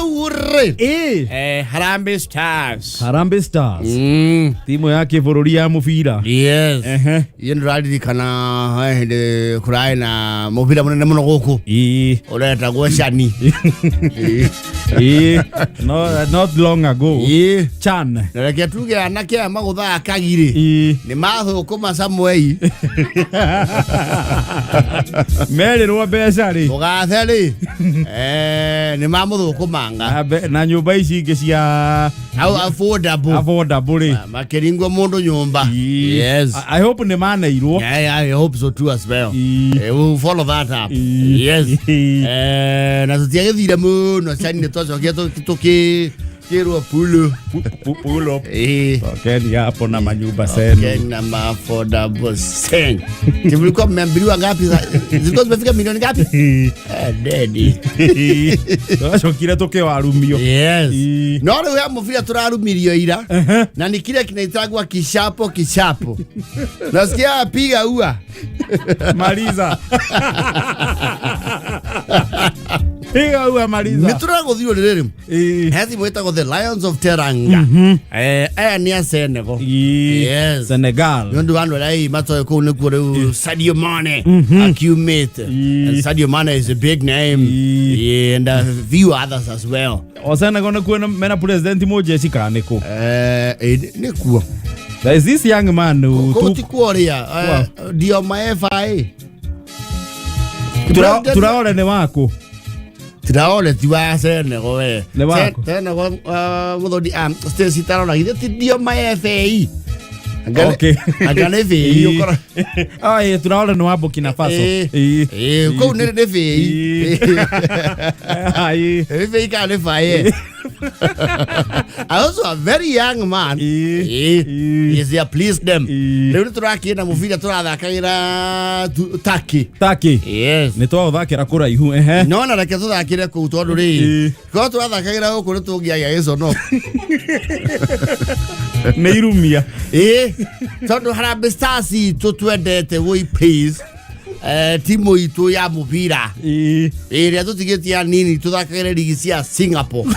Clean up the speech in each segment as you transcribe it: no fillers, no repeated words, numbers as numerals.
Rĩu rĩ, Ĩ. Harambee Stars. Harambee Stars. Timu ya kĩbũrũri ya mũbira. Yes. Ehe. Iye ndĩraririkana he hĩndĩ kũrarĩ na mũbira mũnene mũno gũkũ Ĩ. ũretagwo cani. Ĩ. No, not long ago. Ĩ. Chan. Na reke tuge anake aya magũthaga kagirĩ Ĩ. nĩ mathũkũma Samuei. Merĩrwo mbeca rĩ. Mũgathe rĩ, nĩ mamũthũkũmanga. Na nyũmba ici ingĩ cia Au affordable. Affordable rĩ. Makĩringwo mũndũ nyũmba. Ĩ. Yes. I hope nĩ maneirwo. Yeah, I hope so too as well. Ĩ. We'll follow that up. Ĩ. Yes. Ĩ. Na tũtiagĩthire mũno cani nĩ twacokire tũkĩrwo pulo. Pull up. Eh. Tokeni hapo na manyumba zenu. Okay, na ma affordable sen. Mlikuwa mmeambiliwa ngapi? Zilikuwa zimefika milioni ngapi? Daddy. Twacokire tukiwarumio. Yes. Ĩ. No rĩu he mũbira tũrarumirio ira na nĩ kile kinaitagwa kishapo kishapo. Nasikia piga ua. Maliza. Piga ua maliza. Nĩ tũragũthiũ rĩrĩ. Ĩ. He thimũ ĩtagwo The Lions of Teranga. Aya nĩ a Senegal. Ĩ. Yes. Senegal. Nĩ ũndũ wa andũ arĩa hihi matoĩ kũu nĩkuo rĩu Sadio Mane akiumĩte. Ĩ. And Sadio Mane is a big name. Ĩ. And a few others as well. O Senegal nĩkuo mena president mũjeshi kana nĩkũ? Nĩkuo. There is this young man who Kũu took ti kuo rĩa. Diomaye Faye. Traore nĩ waku. Traore ti wa Senegal we. Nĩ waku. Senegal mũthoni Stacy Tarora githĩ ti Diomaye Faye. Okay. Anga nĩ Faye ũkora. Ah, Traore nĩ wa Burkina Faso. Ĩ. Ĩ. Kũu nĩ Faye. Ah, ĩ. Nĩ Faye kana nĩ Faye. I also a very young man. Ĩ. Ĩ. Ĩ. Yes, yeah, please them. Ĩ. Rĩu nĩ tũrakĩĩ na mũbira tũrathakagĩra Turkey. Turkey. Yes. Nĩ twaũthakĩra kũraihu ehe. No na reke tũthakĩre kũu tondũ rĩ Ĩ. korwo tũrathakagĩra gũkũ nĩ tũngĩagĩa gĩcono. Nĩ irumia. Ĩ tondũ Harambee Stars itũ twendete woi please. Timu itũ ya mũbira Ĩ. ĩrĩa tũtigĩtie anini tũthakagĩre ligi cia Singapore.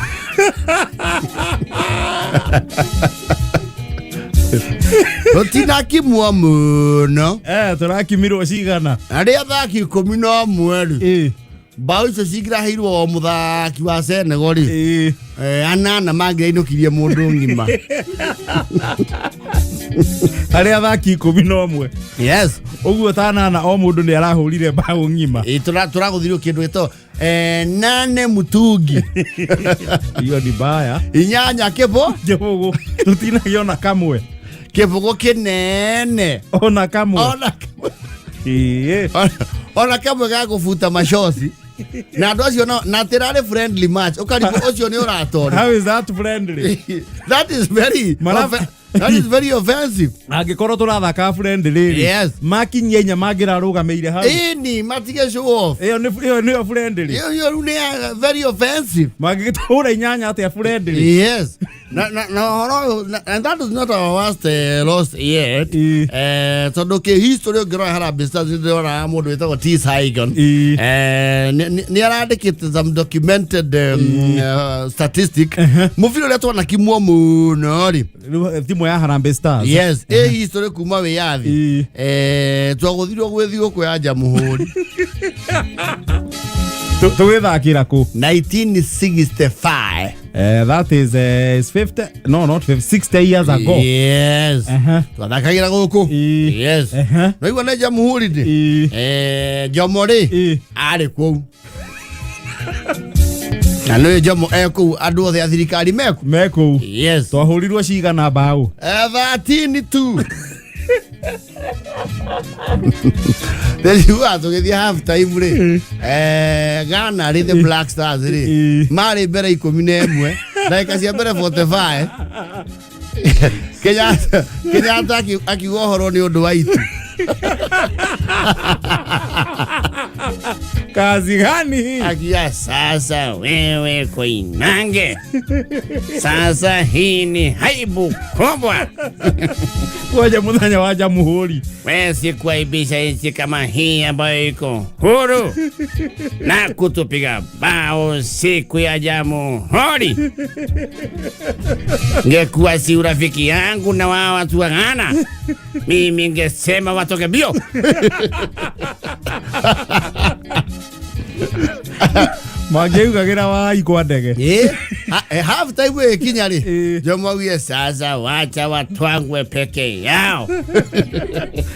Tũtinakimwo mũno. Tũrakimirwo cigana. Arĩ athaki 11 rĩ, Ĩ. mbaũ icio cingĩraheirwo o mũthaki wa Senegal rĩ, Ĩ. anana mangĩrainũkirie mũndũ ng'ima. Harĩ athaki 11. Yes. Ũguo ta anana o mũndũ nĩ arahũrire mbaũ ng'ima. Ĩ, tũragũthirwo kĩndũ gĩtagwo nane mutungi. Hiyo ni mbaya. Inyanya kĩbũ. Kĩbũgũ. Tũtinagĩa ona kamwe. Kĩbũgũ kĩnene. Ona kamwe. Ona kamwe. Ĩ. Ona kamwe ga kũbuta macoci. Na andũ acio na atĩ rarĩ friendly match ũkarigwo ũcio nĩ ũratoria. How is that friendly? That is very that is very offensive. Angĩkorwo tũrathaka friendly rĩ. Yes. Makinyia inya mangĩrarũgamĩire hau. Ĩni matige show off. Ĩyo nĩyo friendly. Ĩyo rĩu nĩ very offensive. Mangĩgĩtũhũra inyanya atĩa friendly? Yes. Na ũhoro ũyũ and that is not our worst loss yet. Ĩ. Tondũ kĩ history ũngĩrora Harambee Stars nĩndĩronaga mũndũ wĩtagwo T Saigon. Ĩ. Nĩ arandĩkĩte some documented statistic. Mũbira ũrĩa twanakimwo mũno rĩ. Rĩu, timu ya Harambee Stars. Yes, ĩ history kuma wĩyathi. Ĩ. Twagũthirwo gwĩ thigũkũ ya Jamhuri. Tũgĩthakĩra kũ? 1965. That is 50, no, not 50, 60 years ago. Yes. Twathakagĩra gũkũ. Ĩ. Yes. Naigua nĩ Jamhuri ndĩ. Ĩ. Jomo rĩ Ĩ. arĩ kũu. Na nĩ Jomo e kũu andũ othe a thirikari meku. Me kũu. Yes. Twahũrirwo cigana mbaũ? 13-2. Tũthiaga tũgĩthiĩ half time rĩ, Ghana rĩ, the Black Stars rĩ, Ĩ. marĩ mbere 11 ndagĩka cia mbere 45. Kenyatta akiuga ũhoro nĩ ũndũ wa itu. Kazi gani? Akia sasa wewe Koinange, sasa hii ni aibu kubwa. Kwaja muthenya wa Jamhuri. Wezi kuaibisha nchi kama hii ambayo iko huru na kutupiga bao siku ya Jamhuri. Ngekuwa si urafiki yangu na wao watu wa Ghana, mimi ngesema watoke bio. Mangĩugagĩra wai kwa ndege. Half time ikinya rĩ, Eh. Jomo auge sasa wacha watwangwe peke yao.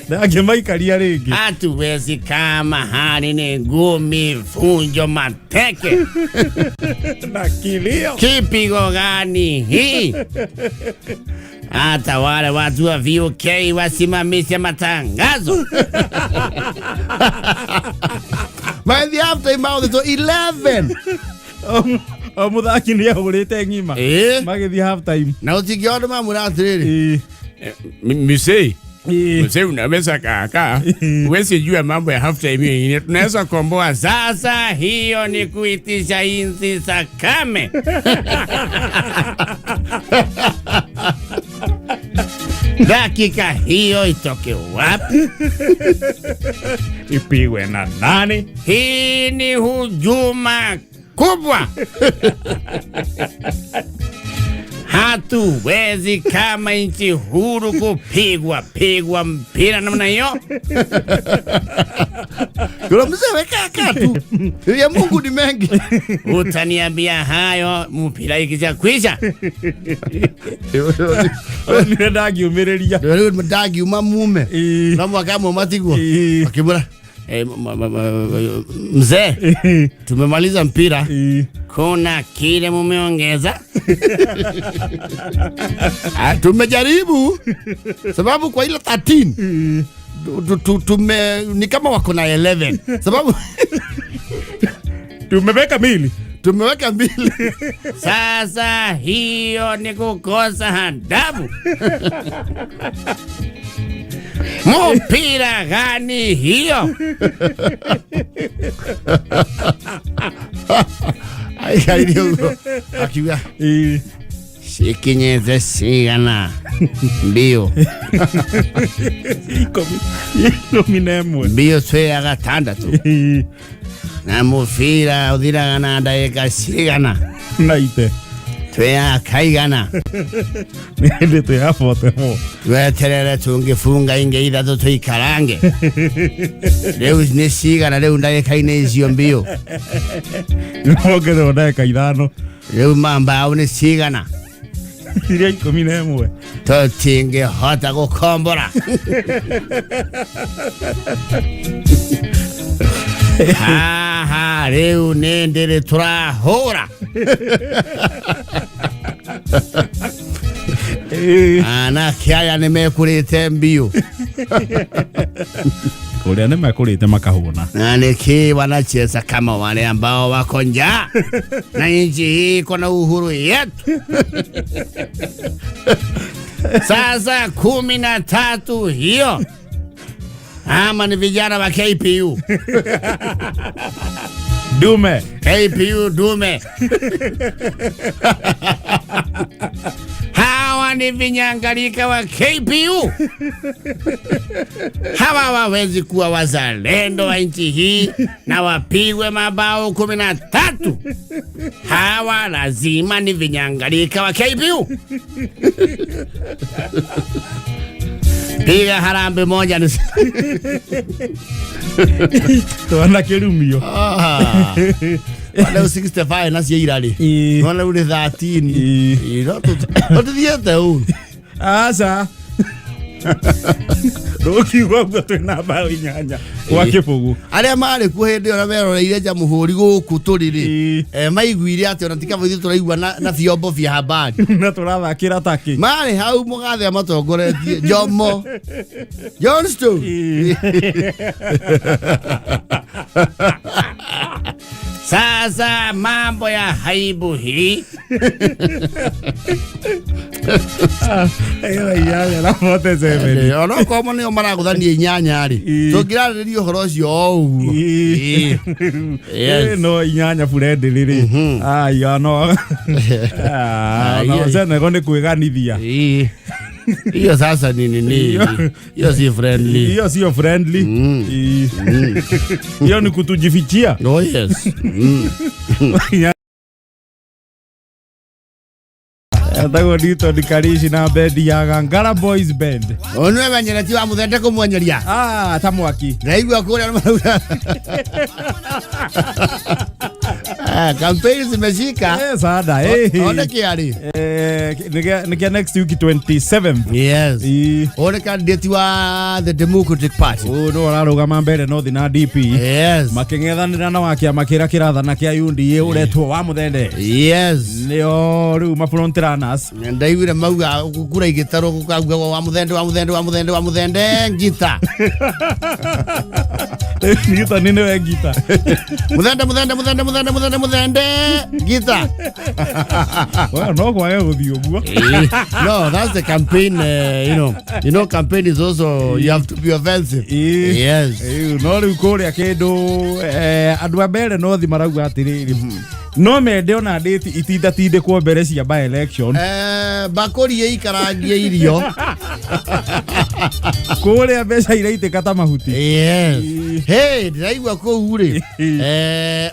Na angĩmaikaria rĩngĩ. Hatuwezi kama hali ni ngumi, vunjo, mateke. Na kilio. Kipigo gani hii? Hata wale watu wa VOK wasimamishe matangazo. By the half time out to 11. O mũthaki nĩ ahũrĩte ng'ima. Eh? Magĩthiĩ half time. Na utingiona mamura atiriri. Ĩĩ. Msee, Ĩĩ. msee unaweza kaakaa, huwezi jua mambo ya half time hiyo ingine, tunaweza komboa Sasa hiyo ni kuitisha inzi za kame. Dakika hiyo itoke wapi? Ipigwe na nani? Hii ni hujuma kubwa. Hatuwezi kama nchi huru kupigwa pigwa mpira namna hiyo. Kuna mzee weka katu ya Mungu ni mengi. Utaniambia hayo mpira ikisha kwisha. Nĩ ndangiũmĩrĩria. Rĩu ndagiuma mume Ĩĩ. no mwaka matigwo Ĩĩ. akibura mzee, tumemaliza mpira, Ĩĩ. kuna kile mumeongeza? Ah, tumejaribu sababu kwa ile 13 Ĩĩ. tume ni kama wako na 11 sababu Tumeweka mbili. Tumeweka mbili. Sasa hiyo ni kukosa adabu. Mpira gani hiyo? Aikarire ũguo akiuga Ĩĩ. cikinyĩte cigana mbio 11. Mbio twĩ gatandatũ Ĩĩ. Na mũbira ũthiraga na ndagĩka cigana? Na ite. Twĩ kaigana? Nĩ hĩndĩ twĩ ya 44. Tweterere tũngĩbunga ingĩ ithatũ tũikarange. Rĩu nĩ cigana rĩu ndagĩka-inĩ icio mbio? Nĩmongererwo ndagĩka 5. Rĩu mambao nĩ cigana? Iria 11. Tũtingĩhota gũkombora haha rĩu nĩ ndĩrĩ tũrahũra. Ĩĩ. Anake aya nĩ mekũrĩte mbio. Kũrĩa nĩ mekũrĩte makahũna. Na nĩkĩ wanacheza kama wale ambao wako njaa na nchi hii iko na uhuru yetu. Sasa 13 hiyo ama ni vijana wa KPU? Dume. KPU dume. Hawa ni vinyangalika wa KPU. Hawa hawawezi kuwa wazalendo wa nchi hii na wapigwe mabao 13. Hawa lazima ni vinyangalika wa KPU. Piga harambe moja ni Twana kĩrumio. Ah. Rĩu 65 na cia ira rĩ. Ĩĩ. Nona rĩu nĩ 13. Ĩĩ. Ĩĩ, no tũthiĩte ũru. Aca. Ndũkiuga ũguo twĩna mbaũ 8 gwa 0. Arĩa marĩ kuo hĩndĩ ĩyo na meroreire Jamhuri gũkũ tũrĩ rĩ, Ĩĩ. Maiguire atĩ ona ti kaba ithuĩ tũraigua na vyombo vya habari. Na tũrathakĩra takĩ. Marĩ hau mũgathe amatongoretie Jomo Johnston. Ĩĩ. Sasa mambo ya haibu hii. Ĩyo inyanya na 47. Onokorwo mo nĩo maragũthania inyanya rĩ, Ĩ. tũngĩrarĩrĩria ũhoro ũcio o ũguo. Ĩ. Ĩ. Yes. Ĩ, no inyanya friendly rĩ, ai no. Ah, Ah, no hiyo- Senegal nĩ kwĩganithia. Ĩ. Hiyo sasa ni nini? Hiyo si friendly. Hiyo sio friendly. Ĩ. Hiyo ni kutujifichia. Oh yes. Etagwo Newton Karishi na bendi ya Gangara Boys Band. Ũyũ nĩwe menyereti wa mũthende kũmwenyeria. Ah, ta mwaki. Ndaigua kũrĩa marauga. Ah, campaign zimeshika. Eh, sada. Eh. One kĩarĩ. Eh, nĩ next week 27th. Yes. Ĩ. One candidate wa the Democratic Party. Ũyũ nĩwe ũrarũgama mbere North na DP. Yes. Makĩng'ethanĩra na wa kĩama kĩrĩa kĩrathana kĩa UDA ũretwo wa Mũthende. Yes. Nĩo rĩu ma front runners. Ndaiguire mauga kura igĩtarwo gũkaugagwo wa Mũthende, wa Mũthende, wa Mũthende, wa Mũthende ngita. Newton nĩwe ngita. Mũthende, Mũthende, Mũthende, Mũthende, Mũthende, Mũthende ngita. Well, no kwage gũthiĩ ũguo. No, that's the campaign. You know, campaign is also, you have to be offensive. Ĩ. Yes. Ĩu, no rĩu kũrĩa kĩndũ andũ a mbere nothi marauga atĩrĩrĩ, no mende ona ndĩti itindatindĩkwo mbere cia by election. Bakũri ĩikarangie irio. Kũrĩa mbeca iraitĩka ta mahuti. Yes. Hey, ndĩraigua kũu rĩ,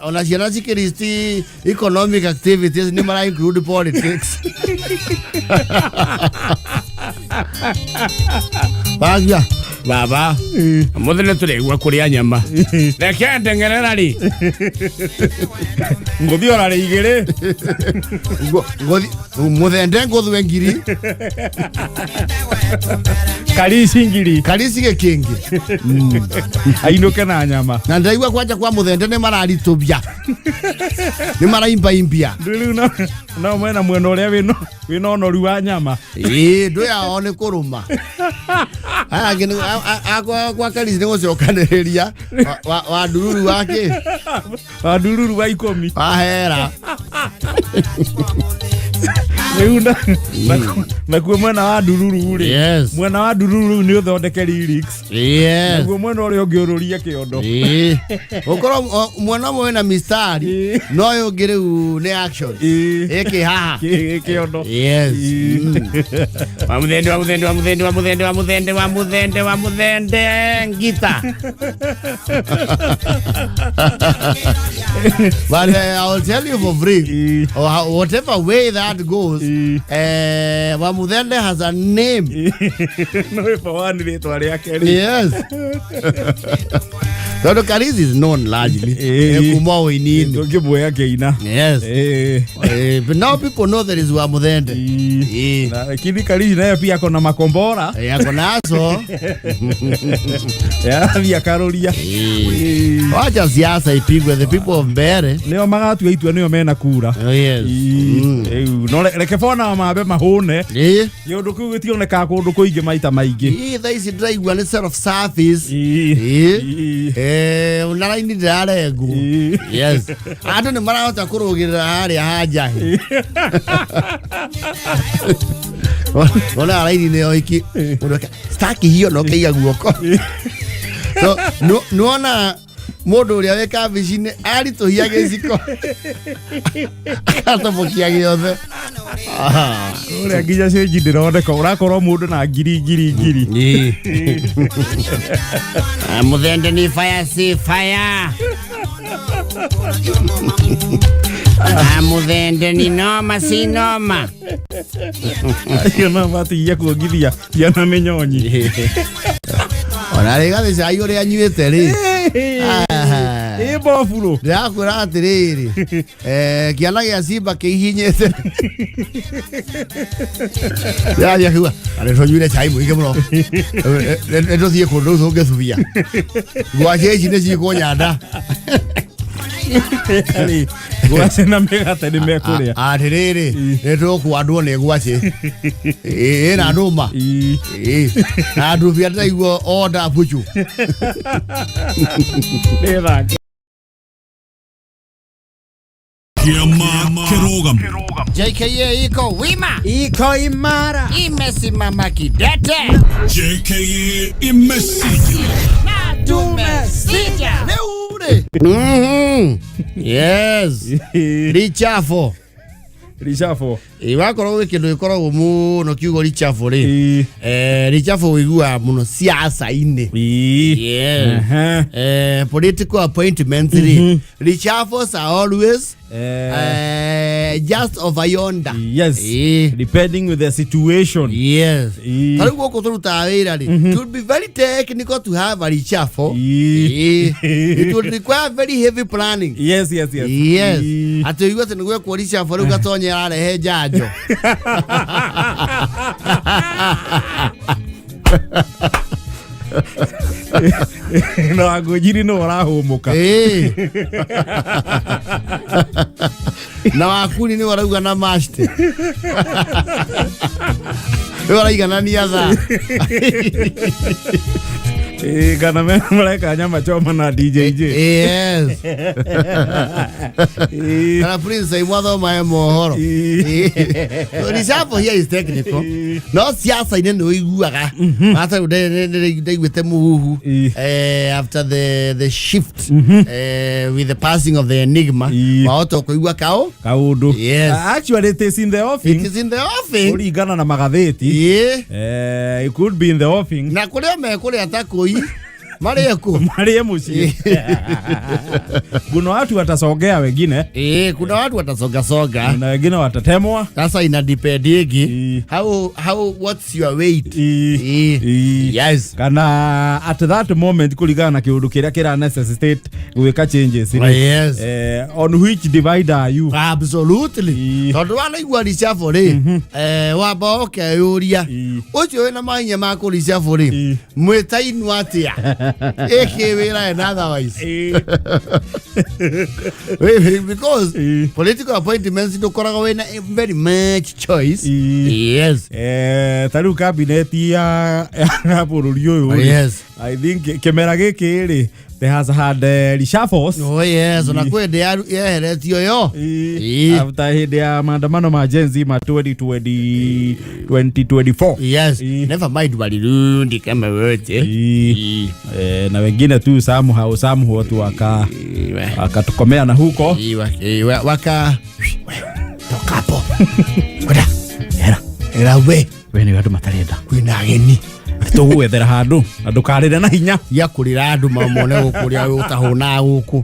ona ciana cikĩristi economic activities nĩ mara include politics. Bagia. Baba, muthene tũraigua kũrĩa nyama, reke ndengerera rĩ. Ngũthiĩ ora rĩ igĩrĩ. Mũthende ngũthwe ngiri. Karici ngiri. Karisi gĩkĩngĩ. Ainũke na nyama. Na ndĩraigua kwanja kwa Mũthende nĩ mararitũbia, nĩ maraimbaimbia. Rĩu no mwena mwena ũrĩa wĩna ũnoru wa nyama. Ĩĩ, ndũ yao nĩ kũrũma. Aya angĩ kwa Karisi nĩ gũcokanĩrĩria wa ndururu wake. Wa ndururu wa 10. Wa hera. Rĩu nakuo mwena wa ndururu rĩ, mwena wa ndururu rĩu nĩ ũthondeke lyrics, naguo mwena ũrĩa ũngĩ ũrũrie kĩondo. Ĩĩ, ũkorwo mwena ũmwe wĩna mistari, no ũyũ ũngĩ rĩu nĩ action. Ĩkĩ haha. Kĩondo. Yes. Wa Mũthende, wa Mũthende, wa Mũthende, wa Mũthende, wa Mũthende, wa Mũthende, wa Mũthende ngita. But I will tell you for free, or whatever way that goes, Wamuthende has a name. No ĩbawani rĩtwa rĩake rĩ. Yes. Tondũ Karisi is known largely. Kuma ũini-inĩ. Tũngĩmuoya kĩina. Yes. But now people know there is Wamuthende. Lakini Karishi naye pia akona makombora. Ako nazo. Yarathiĩ akarũria. Wacha siasa ipigwe, the people of Mbere. Nĩo magatua itua, nĩo mena kura. Oh, yes. Rĩu no reke bona mambe mahũne. Kĩũndũ kĩu gĩtionekaga kũndũ kũingĩ maita maingĩ. Ĩĩ, thaa ici ndĩraigua nĩ self service. Na raini ndĩrarengwo. Yes. Andũ nĩ marahota kũrũgĩrĩra harĩa ha njahi. Ona raini nĩyo iki. Mũndũ staki hiyo no kaiga guoko. So nĩwona mũndũ ũrĩa wĩ kabici-inĩ aritũhia gĩciko akatobokia gĩothe. Ah. Kũrĩa nginya cĩnji ndĩroneka, ũrakorwo mũndũ na ngiri ngiri ngiri. Ah, Mũthende ni fire si fire. Ah, Mũthende ni noma si noma. Acio no matigia kuongithia ciana mĩnyonyi. Ona rĩgathĩ cai ũrĩa anyuĩte rĩ. Ah. Ĩ mboburo. Ndĩrakwĩra atĩrĩrĩ, kĩana gĩa simba kĩhihinyĩte ndĩrathiĩ akiuga arĩ tũnyuire cai mũingĩ mũno, nĩ tũthiĩ kũndũ rĩu tũngĩcubia ngwacĩ ici nĩ cikũnyanda. Rĩ, ngwacĩ na mĩgate nĩ mekũrĩa. Atĩrĩrĩ, nĩ tũkwandwo nĩ ngwacĩ ĩna ndũma. Ĩ, na ndubia ndĩraigua onda bucu. Nĩ thaka. Kĩama kĩrũgamo. JKA iko wima, Iko imara. Imesimama kidete. JKA imesija. Na tumesija. Leo rĩ. Yes. Reshuffle. Reshuffle. Ĩ, wakorwo gwĩ kĩndũ gĩkoragwo mũno kiugo reshuffle rĩ. Reshuffle ũiguaga mũno siasa-inĩ. Political appointments rĩ. Reshuffles are always just over yonder. Depending with the situation. Ta rĩu gũkũ tũrutaga wĩra rĩ, it would be very technical to have a reshuffle. It would require very heavy planning. Atĩ ũigue atĩ nĩ gwekwo reshuffle, rĩu Gatonye ararehe njanjo. Na wangũnjiri nĩ ũrahũmũka. Na wakuni nĩ warauga na mashte nĩ waraiganania thaa. Kana mareka nyama choma na DJJ. Kana Prince imwathoma mohoro. Reshuffle here is technical, no siasa-inĩ nĩ ũiguaga hata rĩu ndaiguĩte mũhuhu after the shift, with the passing of the enigma, wahota kũigua kao Kaũndũ. Actually, it is in the offing. It is in the offing. Kũringana na magathĩti. It could be in the offing. Na kũrĩa mekũrĩa ta kũi marĩe kũ. Marĩe mũciĩ. Kuna watu watasongea wengine. Kuna watu watasongasonga. Na wengine watatemwa. Sasa ina depend ĩngĩ how what's your weight. Kana at that moment, kũringana na kĩũndũ kĩrĩa kĩra necessitate gwĩka changes rĩ. On which divide are you? Absolutely. Tondũ wanaigua reshuffle rĩ, wamba ũkeyũria, ũcio wĩna mahinya ma kũ reshuffle rĩ, mwĩtainwo atĩa ĩkĩ wĩra and otherwise? Because political appointments ndũkoragwo wĩna very much choice. Ta rĩu kabineti ya bũrũri ũyũ rĩ, I think kĩmera gĩkĩ rĩ, there has had reshuffles. Oh yes, ona kwĩ ndĩ yeheretio yo. After hĩndĩ ya maandamano ma Gen Z ma 2020 2024. Never mind walirundi kama wote. Na wengine tu somehow somehow tu wakatukomea na huko. Waka toka hapo kwenda era era we. We nĩ andũ matarenda. Kwĩna ageni. Tũgwethera handũ na ndũkarĩre na hinya. Ya kũrĩra andũ mamone gũkũ ũrĩa ũtahũnaga gũkũ.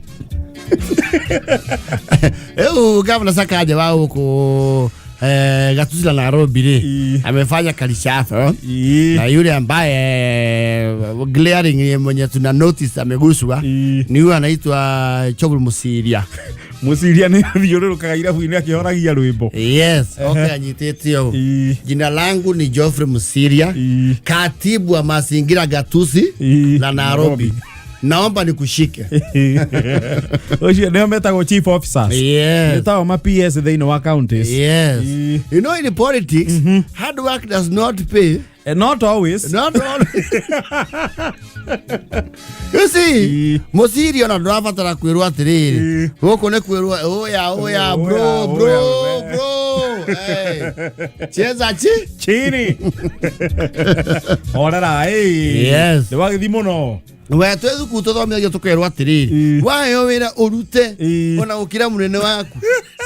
Rĩu gavana Sakaja wa gũkũ gatuzi la Nairobi rĩ, amefanya kareshuffle, na yule ambaye glaring mwenye tuna notice ameguswa ni huyu anaitwa Chobul Musiria. Mũciria nĩ thiũrũrũkaga irabu-inĩ akĩhoragia rwĩmbo. Yes, okay, anyitĩte ũũ. Jina langu ni Geoffrey Musiria, katibu wa mazingira gatuzi la Nairobi. Naomba nikushike. Ũcio nĩo metagwo chief officers. Nĩ tao ma PS thĩinĩ wa counties. You know, in politics, hard work does not pay. Not always. Not always. You see, Musiria ona ndũrabatara kwĩrwo atĩrĩrĩ, gũkũ nĩ kwĩrwo oya oya bro. Oya, bro. Oya, Bro. Hey. Cheza chi chini horera ĩ. Nĩ wagĩthi mũno. We twĩ thukuru tũthomithagio tũkerwo atĩrĩrĩ, waheo wĩra ũrute ona gũkĩra mũnene waku.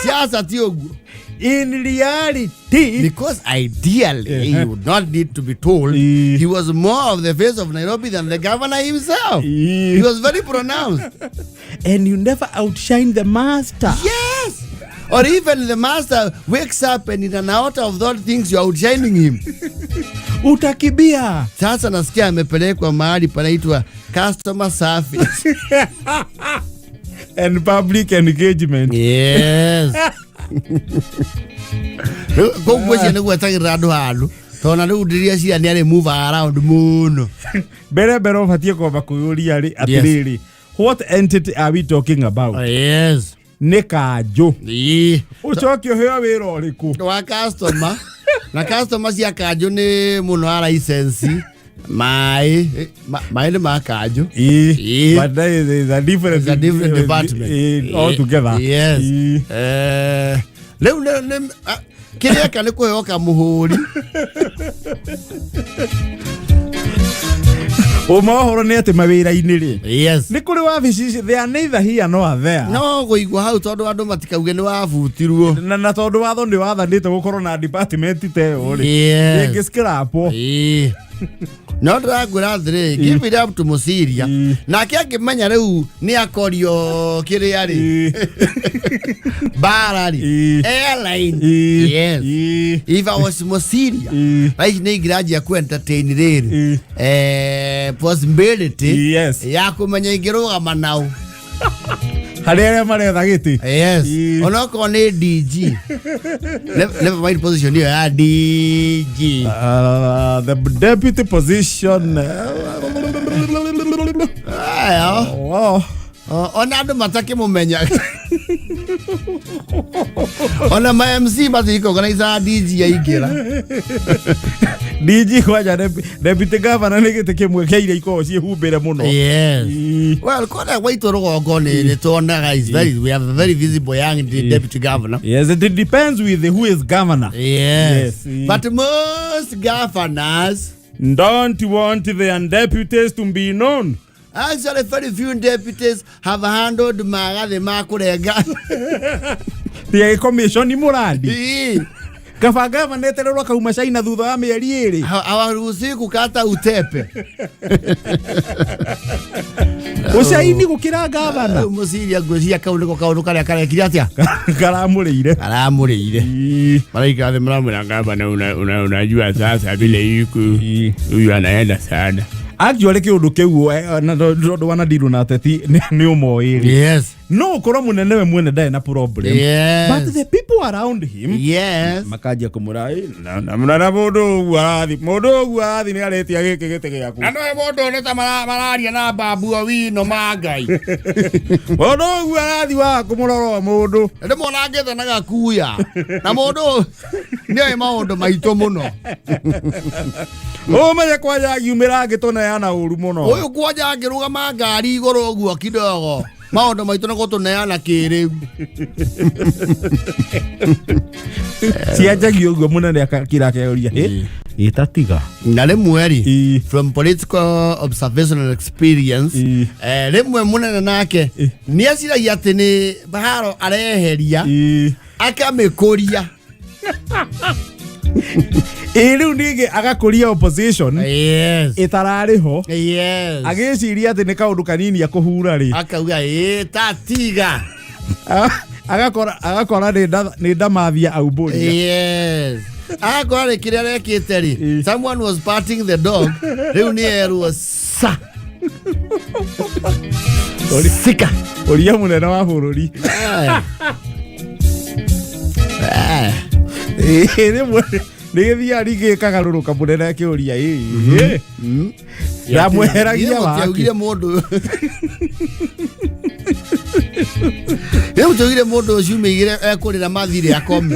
Siasa ti ũguo. In reality. Because ideally he would not need to be told. He was more of the face of Nairobi than the governor himself. He was very pronounced. And you never outshine the master. Yes, or even the master wakes up and in an out of thought thinks you are outshining him. Utakibia. Sasa nasikia amepelekwa mahali panaitwa customer service and public engagement. Yes. Rĩu koguo ũcio nĩguo etagĩrĩra andũ handũ tondũ rĩu ndĩreciria nĩ arĩ move around mũno. Mbere mbere ũbatiĩ kwamba kwĩyũria rĩ atĩrĩrĩ, what entity are we talking about? Nĩ kanjũ. Ũcoke ũheo wĩra ũrĩkũ? Wa customer, na customer cia kanjũ nĩ mũno wa license maĩ. Maĩ nĩ ma kanjũ. But there is a different It's a different department. Altogether. Rĩu kĩrĩa eka nĩ kũheo kamũhũri. Ũma ũhoro nĩ atĩ mawĩra-inĩ rĩ, Yes. nĩ kũrĩ wabici ici, they are neither here nor there. No kũigua hau tondũ andũ matikauge nĩ wabutirwo. Na tondũ watho nĩ wathanĩte gũkorwo na department ta ĩyo rĩ, Yes. ĩngĩ scrapwo. Ĩĩ. No ndĩrakwĩra atĩrĩ, give it up to Mũciria. Nake angĩmenya rĩu nĩ akorio kĩrĩa rĩ, mbara rĩ, airline. Yes. If I was Mũciria, thaa ici nĩ ingĩranjia ku entertain rĩrĩ possibility ya kũmenya ingĩrũgama nao Harĩ arĩa maretha gĩtĩ. Yes. Onokorwo nĩ DG. Never mind position ĩyo ya DG. The deputy position. Aya. Oh. Ona andũ matakĩmũmenya, ona ma MC matirikoganaicaga DG aingĩra. DG kwanja deputy governor nĩ gĩtĩ kĩmwe kĩa iria ikoragwo ciĩhumbĩre mũno. Yes. Well, kũrĩa gwaitũ rũgongo nĩ tuonaga is very, we have a very visible young deputy governor. Yes, it depends with who is governor. Yes. Yes. But most governors don't want their deputies to be known. Actually, very few deputies have handled magathĩ ma kũrenga. Tiga commission mũrandi. Ii. Kaba gavana etererwo akauma China thutha wa mĩeri 2. Hawaruhusiwi kukata utepe. Ũcaini gũkĩra gavana. Rĩu Mũciria ngwĩciria kau nĩko kaũndũ karĩa karekire atĩa? Karamũrĩire. Karamũrĩire. Maraikara thĩ maramwĩra gavana, unajua sasa vile iko huyu anaenda sana. Actually kĩũndũ kĩu na tondũ wanadiru na ateti nĩ ũmoĩ rĩ. Yes. No ũkorwo mũnene we mwene ndarĩ na problem. Yes. But the people around him Yes. makanjia kũmũra, "Ĩ, na na mũndũ ũguo arathi, mũndũ ũguo arathi nĩ arĩtia gĩkĩ gĩtĩ gĩaku." Na noe mũndũ nĩ ta mararia na babu Owino ma Ngai. Mũndũ ũguo arathi wa kũmũrora mũndũ. Ndĩ monangĩte na gakuya. Na mũndũ nĩoĩ maũndũ maitũ mũno. Ũmenye kwanja angiumĩra angĩtũneana ũru mũno. Ũyũ kwanja angĩrũgama ngari igũrũ ũguo kidogo, maũndũ maitũ nĩ gũtũneana kĩrĩu. Cianjagia ũguo mũnene akakira akeuria, "Ĩ, ĩtatiga." Na rĩmwe rĩ, Ĩ. from political observation and experience, Ĩ. rĩmwe mũnene nake nĩ aciragia atĩ nĩ haro areheria, Ĩ. akamĩkũria. Ĩ, rĩu ningĩ agakũria opposition Yes. ĩtararĩ ho. Yes. Agĩciria atĩ nĩ kaũndũ kanini akũhura rĩ. Akauga ĩ tatiga. Agakora nĩ ndamathia aumbũria. Yes. Agakora rĩ kĩrĩa arekĩte rĩ, someone was patting the dog, rĩu nĩ erwo sa. Sika. Ũria mũnene wa bũrũri. Ĩ, rĩmwe nĩ gĩthiaga ningĩ ĩkagarũrũka mũnene akĩũria, ĩ, ĩ. Ndamweheragia wake. Mũtiaugire mũndũ. Rĩu tũgire mũndũ ũcio umĩigire ekũrĩra mathirĩ akome.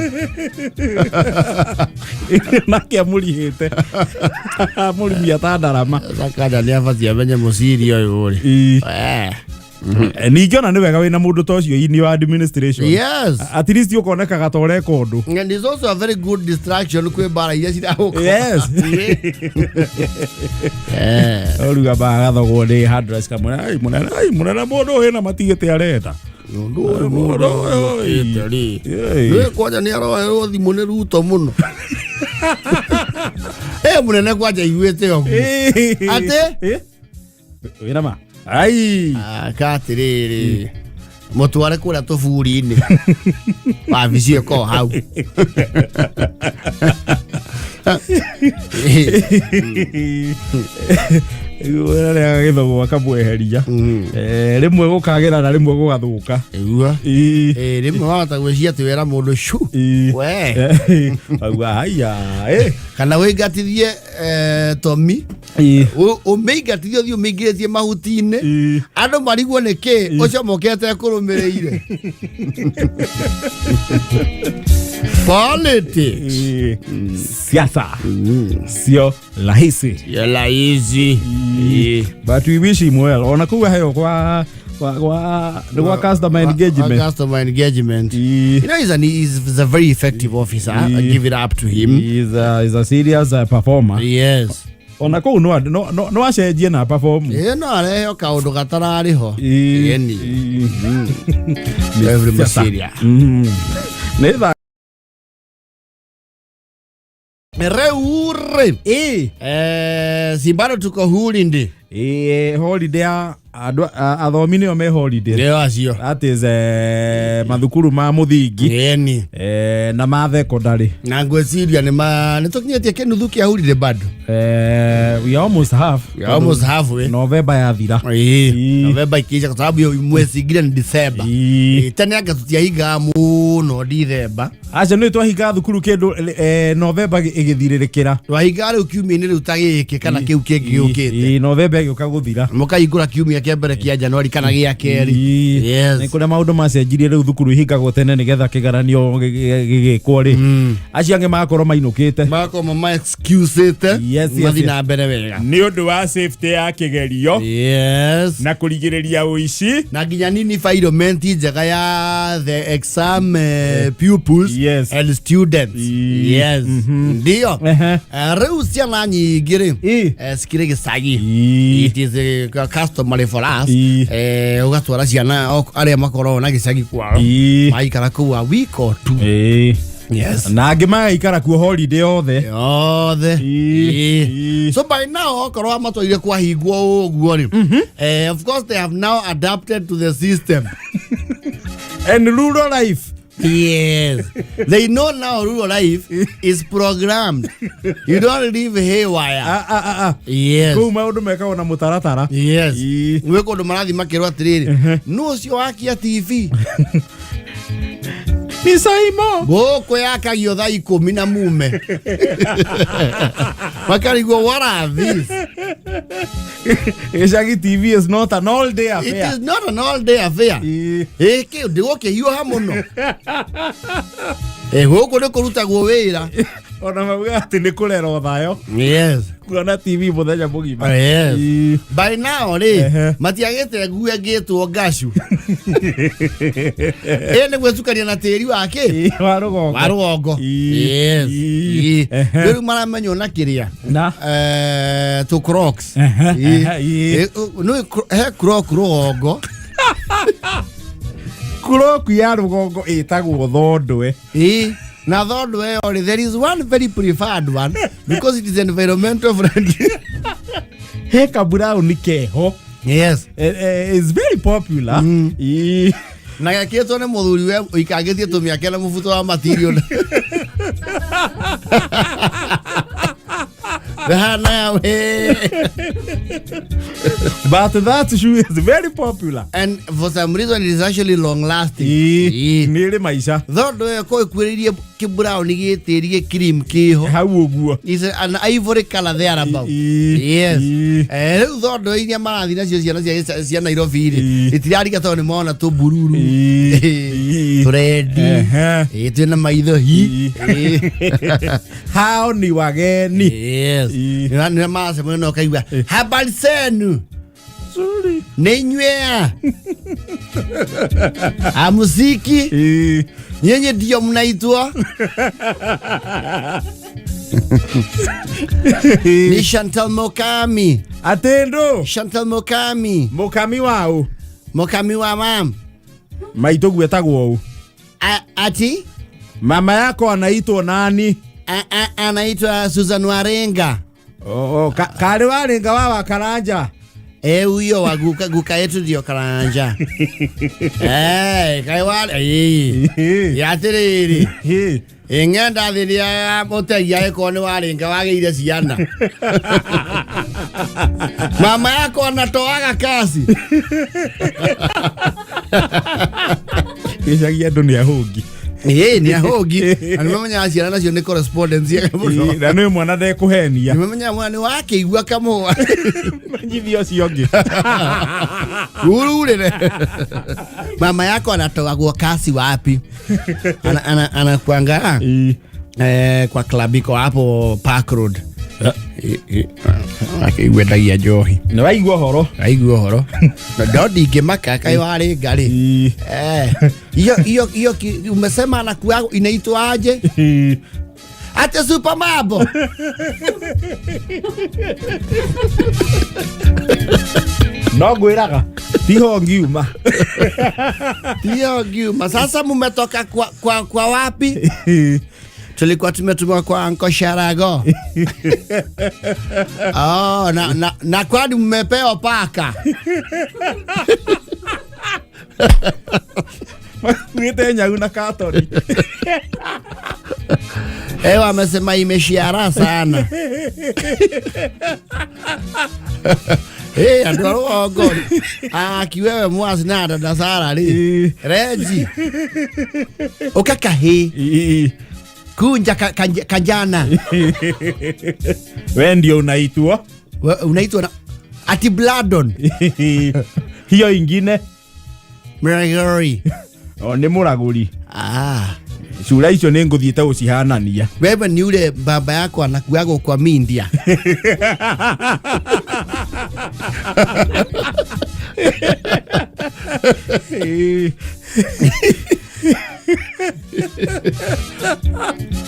Nake amũrihĩte. Amũrimia ta ndarama. Sakada nĩ abatiĩ amenye mũciri ũyũ rĩ. Ningĩ ona nĩ wega wĩna mũndũ ta ũcio in your administration. Yes. At least ũkonekaga ta ũreka ũndũ. And it's also a very good distraction kwĩ mbara iria ciragũka. Yes. Ũruga bagathogwo nĩ handress kamwe. Ai, mũnene, ai, mũnene, mũndũ ũyũ na matigĩte arenda. Mũndũ ũyũ, mũndũ ũyũ ũkĩte rĩ. Ĩĩ. Nĩ kwanja nĩ aroerwo thimũ nĩ Ruto mũno. Ĩ mũnene kwanja iguĩte ũguo. Atĩ? Ĩ? Wĩna ma? Ai. Aka atĩrĩrĩ, mũtware kũrĩa tũburi-inĩ wabici ĩkorwo hau. Rĩrĩa agagĩthogwo akamweheria. Rĩmwe gũkagĩra na rĩmwe gũgathũka. Ĩgua. Ĩ. Ĩ, rĩmwe wahota gwĩciria atĩ wera mũndũ cu. Ĩ. We. Auga haiya. Ĩ. Kana wĩingatithie Tomi. Ĩ. Ũmĩingatithie ũthiĩ ũmĩingĩrĩtie mahuti-inĩ. Ĩ. Andũ marigwo nĩ kĩ ũcomokete kũrũmĩrĩire. Politics. Ĩ. Siasa sio rahisi. Yela hizi. But we wish him well. Ona kuu aheo kwa Gwa nĩ gwa customer engagement. Wa customer engagement. Ii. You know, he's a very effective officer. I Ii. give it up to him. He's a serious performer. Yes. Ona kũu no acenjie na perform. Ĩ, no areheo kaũndũ gatararĩ ho. Ii. Ĩni. Ii. Every Siasa. Masiria. Nĩ tha Rĩu rĩ. Ĩ. Eh, si bado tuko holiday. Ĩ, holiday ya andũ athomi nĩo me holiday. Nĩo acio. That is mathukuru ma mũthingi Ĩni. Na ma secondary. Na ngwĩciria nĩ ma nĩ tũkinyĩtie kĩnuthu kĩa holiday bado. We almost have. We are almost halfway. November yathira. Ĩĩ. Ĩĩ. November ikiisha kwa sababu hiyo mwezi ingine ni December. Ĩĩ. Ĩĩ, tene anga tũtiahingaga mũno December. Acio nĩ twahinga thukuru kĩndũ November ĩgĩthirĩrĩkĩra. Twahingaga rĩu kiumia-inĩ rĩu ta gĩkĩ kana kĩu kĩngĩ gĩũkĩte. Ĩĩ, November ĩgĩũka gũthira. Mũkahingũra kiumia kĩa mbere kĩa Januari kana gĩa kerĩ. Ĩĩ. Yes. Nĩ kũrĩa maũndũ macenjirie rĩu thukuru ihingagwo tene nĩgetha kĩgeranio gĩgĩkwo rĩ, acio angĩ magakorwo mainũkĩte. Magakorwo mama excusĩte Yes, mathiĩ yes. na mbere wega. Nĩ ũndũ wa safety ya kĩgerio Yes. na kũrigĩrĩria ũici. Na nginya nini environment njega ya the exam pupils and students. Yes, ndio. Rĩu ciana nyingĩ rĩ cikĩrĩ gĩcagi. It is customary for us ũgatwara ciana arĩa makoragwo na gĩcagi kwao maikara kũu a week or two. Yes. Na angĩ magaikara kuo holiday yothe. Yothe. Ĩĩ. Ĩĩ. So by now okorwo amatwaire kwahingwo ũguo rĩ, of course they have now adapted to the system. And rural life. Yes. They know now rural life is programmed. You don't live haywire. Ah, ah, ah, ah. Yes. Kũu maũndũ mekagwo na mũtaratara. Yes. Ĩĩ. Gwĩ kũndũ marathiĩ makĩrwo atĩrĩrĩ, nũ ũcio wakia TV? Nĩ Saimo. Gũkũ yakagio thaa 10 na mume. Makarigwo, what are these? Gĩcagi TV is not an all day It affair. is not an all day affair. Ĩkĩ ndĩgũkĩhiũha mũno. Gũkũ nĩ kũrutagwo wĩra. Ona mauga atĩ nĩ kũrera thayo Yes. kuona TV mũthenya mũgima. Yes. Ĩĩ. By now rĩ, matiagĩte nguo ĩngĩtwo ngacu ĩ nĩ gwĩcukania na tĩri wa kĩ? Ĩĩ, wa rũgongo. Wa rũgongo. Ĩĩ. Yes. Ĩĩ. Ĩĩ. Rĩu maramenywo na kĩrĩa Na tũ Crocs. Ĩĩ. Ehe, ĩĩ. Ĩ, nĩ he croc rũgongo. Kuroku ya rũgongo ĩtagwo thondwe. Ĩĩ. Na thondo ĩyo rĩ, there is one very preferred one because it is environmental friendly. He kaburauni keho. Yes. Is very popular. Ĩĩ. Na gekĩtwo nĩ mũthuri we ũikangĩtie tũmĩake na mũbuto wa material Hana we. But that shoe is very popular. And for some reason it is actually long lasting. Ĩĩ. Ĩĩ. Nĩ ĩrĩ maica. Thondo ĩyo ko ĩkuĩrĩirie kĩburauni gĩtĩri gĩ cream kĩho. Hau ũguo. Is an ivory color there about. Ĩĩ. Yes. Ĩĩ. Rĩu thondo iria marathiĩ nacio ciana cia Nairobi rĩ, Ĩĩ. itirarika tondũ nĩ mona tũmbururu. Ĩĩ. Ĩĩ. Tũrendi. Ehe. Ĩĩ, twĩna maitho hi. Ĩĩ. Ĩĩ. Hao ni wageni. Yes. Ĩĩ. Nĩ maracemania na ũkaigua habari zenu. Sorry. Nĩ inyuĩ a amuziki Ĩĩ. nyinyi ndio mnaitwa ni Chantal Mokami. Atĩ ndũ. Chantal Mokami. Mũkami wa ũ? Mokami wa mam. Maitũ gwetagwo ũ? Ati Mama yako anaitwo nani? Anaitwa Susan Warenga. Oh, karĩ warenga wa Wakaranja. Eh, huyo wa guka, guka yetu ndio Karanja. Eh, kai wa eh. Ya atiriri. Ĩĩ. Ing'enda thiria mũtegi agĩkorwo nĩ warenga wagĩire ciana. Mama yako anatoaga kasi. Gĩcagi andũ nĩ ahũngi. Ĩĩ nĩ ahũngi. Na nĩ mamenyaga ciana nacio nĩ correspondence yega mũno. Ĩĩ, na nĩ mwana ndekũhenia. Nĩ mamenyaga mwana nĩ wakĩigua kamũa. Menyithia ũcio ũngĩ. Ururire. Mama yako anatoagwo kasi wapi? Anakuanga Ĩĩ. kwa club iko hapo Park Road. Akĩigua njohi. Nĩ waigua ũhoro. Aigua ũhoro no ndingĩmaka kaĩ warĩ ngarĩ. Eh, hiyo hiyo hiyo umesema anakuwa inaitwa aje? Ate Super Mambo. No ngwĩraga tiho ngiuma. Hiyo ngiuma. Sasa mumetoka kwa wapi? Tulikuwa tumetumwa kwa Anko Sharago. Oh, na kwani mmepewa paka? Makuĩte nyau na katori. Ewa amesema imeshiara sana. Hey, andu a rũgongo. Ah, kiwewe mwasi na dada Sara rĩ. Reji. Ũka kahĩ. Kunja kanjana. We ndio unaitwa. Unaitwa na ati Bladon. Hiyo ingine. Mragori. O nĩ mũragũri. Ah. Cura icio nĩ ngũthiĩte gũcihanania. Wewe ni ule baba yako anakuago kwa mindia.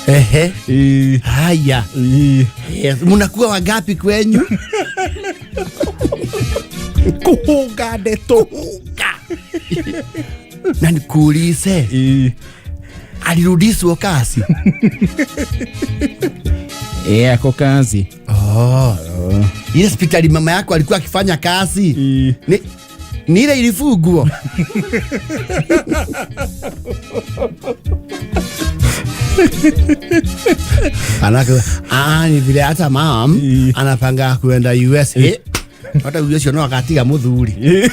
Ehe. Haya. Yes. Munakuwa wangapi kwenyu? Kuhunga ndeto. Kuhunga. Na nikuulize. Alirudishwa kazi? Ako kazi. Oh. Ile hospitali mama yako alikuwa akifanya kazi? Ni ile ilifungwa? Anaka, ni vile hata mam anapanga kuenda US. Hata ucio no akatiga muthuri.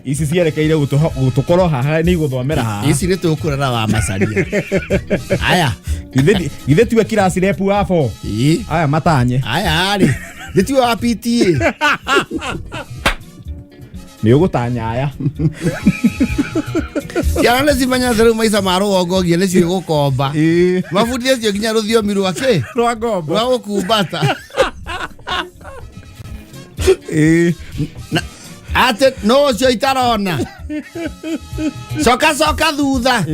Ici cierekeire gũtũkorwo haha nĩ igũthomera haha. Ici nĩ tũkũrera wa macaria. Aya. Githĩ tiwe kiraci repu wa 4? Aya matanye. Aya rĩ. Githĩ tiwe wa PTA? Nĩ ũgũtanya aya. Ciana nĩ cimenyete rĩu maica ma rũgongo nginya nĩcio igũkomba. Mabundithĩtio nginya rũthiomi rwa kĩ? Rwa ngombo. Rwa gũkumbata. Na ate no ũcio itarona. Coka coka thutha.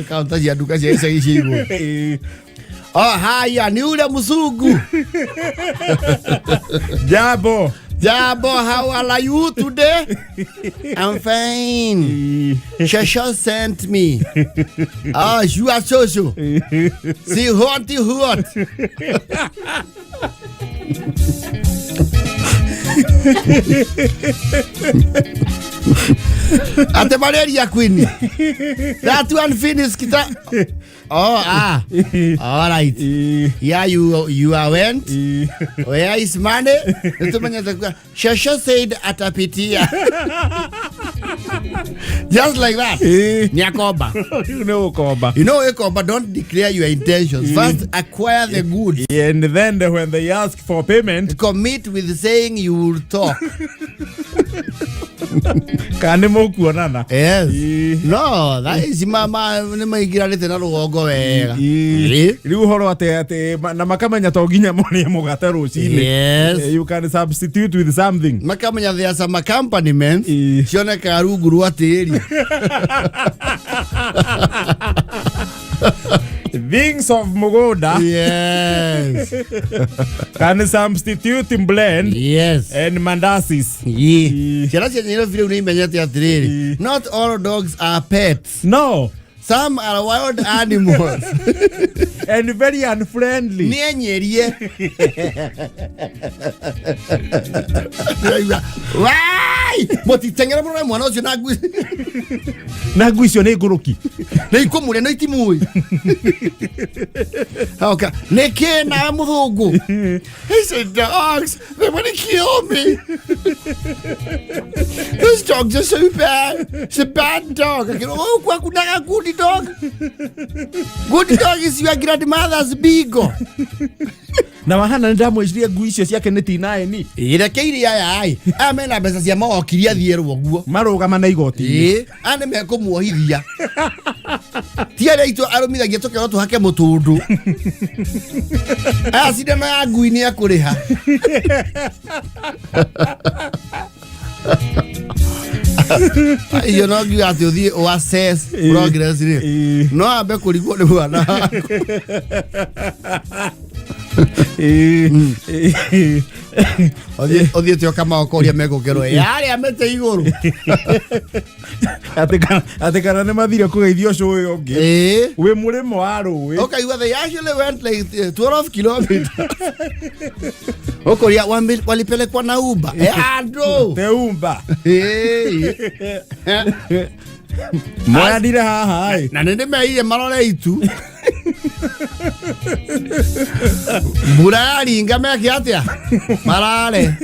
Kaunta cia nduka cia icagi cia igũrũ. Oh, haya ni ule mzungu. Jambo. Jambo, how are you today? I'm fine. Shosho sent me. Oh, you are Shosho. See what you what. Ate malaria queen. That one finished kita. Oh, ah. All right. Yeah, you are went. Where is money? Shosho said atapitia. Just like that. Nyakoba. No koba. You know, Ekoba, don't declare your intentions. First, acquire the goods. And then when they ask for payment, commit with saying you will talk. Kane mokuonana. Yes. No, that is mama ni maingirarite na rugongo wega. Riu horo ate na makamenya to nginya murie mugate rucini. Yes. You can substitute with something. Makamenya there are some accompaniments cionekaga rungu rwa tĩri. Things of Mugoda. Yes. Can substitute blend. Yes. And mandasis. Yeah. Ciana cia Nairobi rĩu nĩ imenyete atĩrĩrĩ. Not all dogs are pets. No. Some are wild animals. And very unfriendly. Nĩ enyerie. Wai! Mũtiteng'ere mũno na mwana ũcio na ngui. Na ngui icio nĩ ngũrũki. Nĩ ikũmũrĩa no itimũĩ. Okay. Nĩ kĩ nawe mũthũngũ? He said, dogs, they want to kill me. Those dogs are so bad. It's a bad dog. Akĩrwo, oh, kwaku naga good dog. Good dog is your grandmother's beagle. Na wahana nĩ ndamwĩciria ngui icio ciake nĩ T9. Reke iria aya ĩ aya mena mbeca cia mawokiri athiĩrwo guo. Marũgama na igoti-inĩ. Ĩĩ, aya nĩ mekũmuohithia, ti arĩa aitũ arũmithagia tũkerwo tũhake mũtũndũ. Aya cindano ya ngui nĩ ekũrĩha. Iyo no ngiuga atĩ ũthiĩ ũ assess progress rĩ, no ambe kũrigwo nĩ mwana waku. Ũthiĩte ũkamaoka ũrĩa megũkerwo yarĩa mĩtĩ igũrũ. Atĩ kana nĩ mathire kũgeithio cũĩ ũngĩ wĩ mũrĩmo wa rũĩ. Ũkaigua they actually went like 12 kilometers. Ũkũria walipelekwa na Uber. Andũ teumba. Ĩĩ. Moyanire haha ĩ. Na nĩ ndĩmeire marore itu mbura yaringa meke atĩa marare.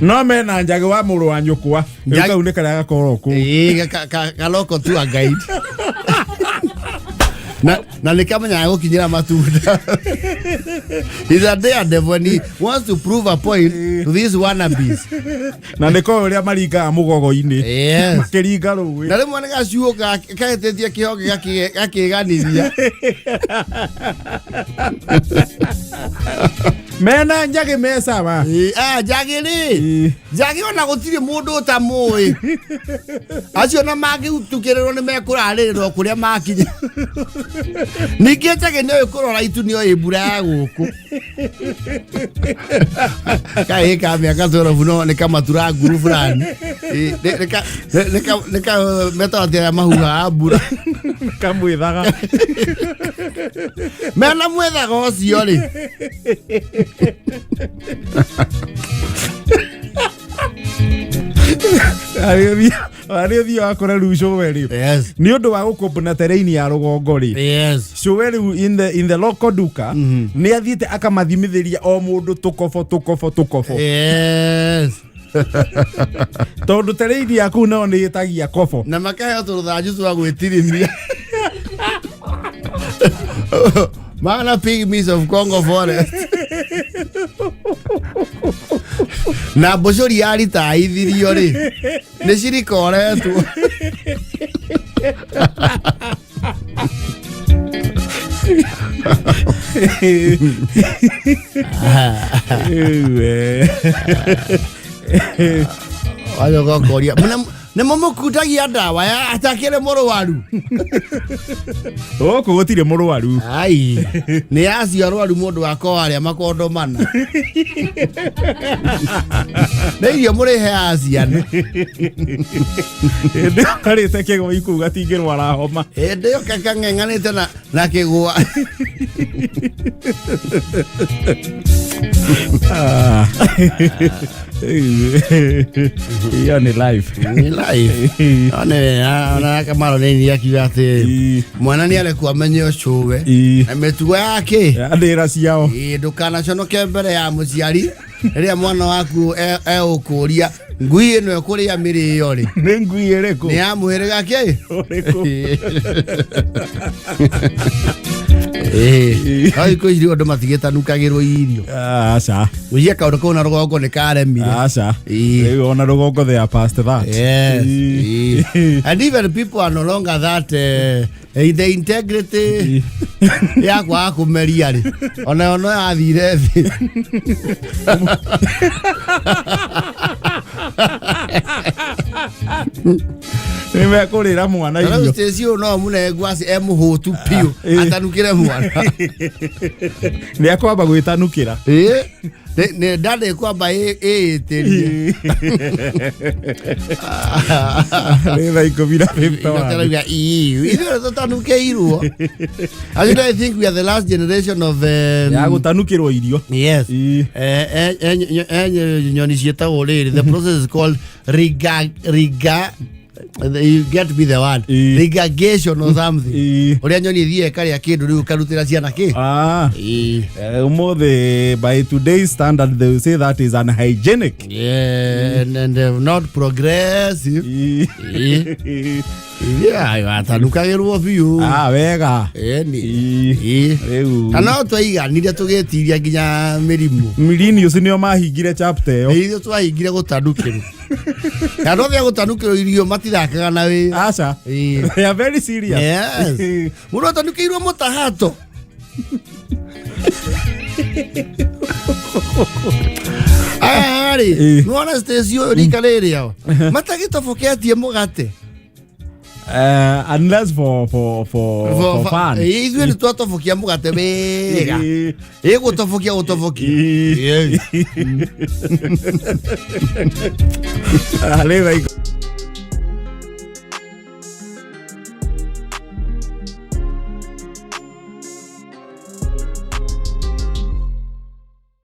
No mena njagĩ wa mũrũ wa nyũkwa rĩu. Kau nĩ karĩa gakorwo kũu. Ĩĩ, kaloko tu a guide na nĩ kamenyaga gũkinyĩra matunda. He's a daredevil and he wants to prove a point to these wannabes. Na nĩ koĩ ũrĩa maringaga mũgogo-inĩ makĩringa rũĩ. Na rĩmwe nĩ gacuũka kahĩtĩtie kĩhonge gakĩganithia. Mena njagĩ me sawa. Ĩĩ, aya njagĩ rĩ, njagĩ ona gũtirĩ mũndũ ũtamũĩ. Acio na mangĩtukĩrĩrwo nĩ mekũrarĩrĩrwo kũrĩa makinya. Ningĩ njagĩ nĩoĩ kũrora itu, nĩoĩ mbura ya gũkũ kaĩ ka mĩaka 12 no nĩ kamatura nguru fulani. Ĩĩ, nĩ ka metaga atĩ arĩa mahuhaga mbura. Kamwĩthaga. Mena mwethaga ũcio rĩ. Arĩ ũthiĩ wakora rĩu cũwe rĩ, nĩ ũndũ wa gũkũmbũna terrain ya rũgongo rĩ, cũwe rĩu in the local duka nĩ athiĩte akamathimithĩria o mũndũ tũkobo tũkobo tũkobo, tondũ terrain ya kũu nao nĩ ĩtagia kobo. Na makaheo tũrũthanju twa gwĩtirimia mana pygmies of Congo forest na mbũcũri yaritaithirio rĩ nĩ cirikoretwo. Ewe. Wacoka ũkoria nĩ mũmũkundagia ndawa ya atakĩrĩ mũrwaru. Gũkũ gũtirĩ mũrwaru. Ai, nĩ acio arwaru mũndũ wakwa arĩa makondo mana nĩ irio mũrĩheaga ciana. Hĩndĩ ĩyo karĩte kĩgoi kũu gatingĩrwara homa. Hĩndĩ ĩyo kang'eng'anĩte na kĩgũa. Ah. Hiyo ni life. Ni life. One ona Kamaro nĩ akiuga atĩ mwana nĩ arekwo amenye ũcũwe na mĩtugo yake. Ndĩra ciao. Ĩĩ, ndũkanaconoke mbere ya mũciari rĩrĩa mwana waku egũkũria ngui ĩno ĩkũrĩa mĩrĩo rĩ, Nĩ ngui ĩrĩkũ? Nĩ ya mũhĩrĩga kĩ? Ũrĩkũ? Ĩĩ, no thikũ ici rĩu andũ matigĩtanukagĩrwo irio. Aca. Gũcia kaũndũ kau na rũgongo nĩ karemire. Aca. Ĩĩ. Rĩu ona rũgongo they are past that. Yes. Ĩĩ. And even people are no longer that the integrity ya kwaga kũmeria rĩ, onayo no yathire thĩ. Nĩ mekũrĩra mwana Rĩu irio. Stacy ũyũ no mũne ngwaci e mũhũtu biũ atanukĩre mwana. Nĩ akwamba gwĩtanukĩra. Ĩĩ. Nĩ nda kwamba ĩĩtĩrie. Nĩ thaa 10:51. Ikarauga ithuĩ tũtanukĩirwo. Actually, I think we are the last generation of Ya gũtanukĩrwo irio. Yes. Ĩĩ. Nyoni ciĩtagwo rĩrĩ, the process is called riga, you get me the word, Ĩĩ. regurgitation or something. Ĩĩ. Ũrĩa nyoni ĩthiĩ ĩkarĩa kĩndũ rĩu ĩkarutĩra ciana kĩ. Ah. Ĩĩ. Ũmũthĩ by today's standard they will say that is unhygienic. Yeah, and not progressive. Ĩĩ. Ĩĩ. Ithuĩ atanukagĩrwo biũ. Ah, wega. Ĩni. Ii. Ĩ. Rĩu. Na no twaiganire tũgĩtiria nginya mĩrimũ. Millennials nĩo mahingire chapter ĩyo. Nĩ ithuĩ twahingire gũtanukĩrwo. Na andũ othe a gũtanukĩrwo irio matithakaga na wĩra. Aca. Ĩ. They are very serious. Yes. Mũndũ atanukĩirwo mũtahato. Aya rĩ, Ĩ. nĩwona Stacy ũyũ rika rĩrĩ ao matagĩtoboketie mũgate. Unless for fun. Ĩ, ithuĩ nĩ twatobokia mũgate wega. Ĩ. Ĩ gũtobokia gũtobokia. Ĩ. Yes. Ah, rĩu